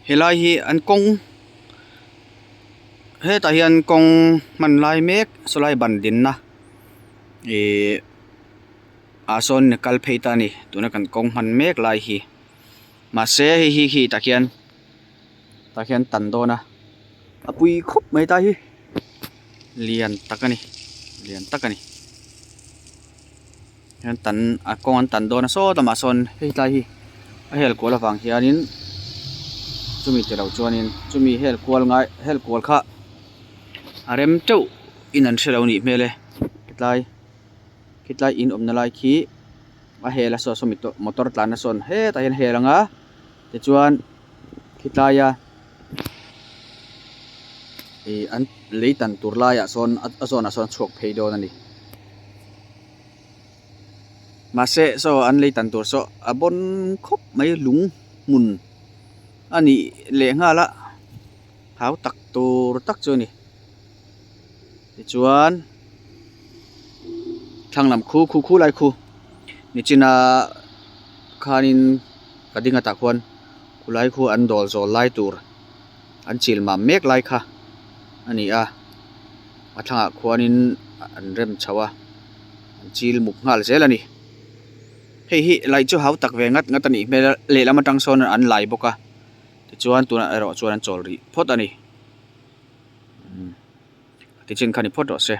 Helai hi an kawng hetah hian kawng hman lai mek sawlai ban dinna ihh ah sawn a kal phei ta a ni tuna kan kawng hman mek lai hi mahse hei hi khi tah khian tah khian tan dawn a a pui khawp mai ta hi lian tak a ni lian tak a ni hian tan a kawng an tan dawn a saw lamah sawn hei tlai hi a hel kual avang hianin chumi tilo chuanin chumi hel kual ngai hel kual kha a rem teuh in an hrelo anih hmel e hetlai khitlai in awmna lai khi a hel a saw sawmi tawh motor tlanna sawn hetah hian a hel ang a tichuan khitlaia ih an lei tan tur laiah sawn a zawnah sawn a chhuak phei dawn a ni mahse saw an lei tan tur saw a bawn khawp mai lung hmun a nih leh nghal a hau tak tur tak chu a ni tichuan thlang lam khu khu khu lai khu nichina khanin ka ding atah khuan khulai khu an dawl zawl lai tur an chil mam mek lai kha a ni a a thlangah khuanin an rem chho a an chil muk nghal zel a ni hei hi laih chu hau tak ve ngat ngat a nih hmel a lehlam atang sawn an lai bawk a tichuan tunah erawh chuan an chawl rih phawt a ni. Tichin kha ni phawt rawh se.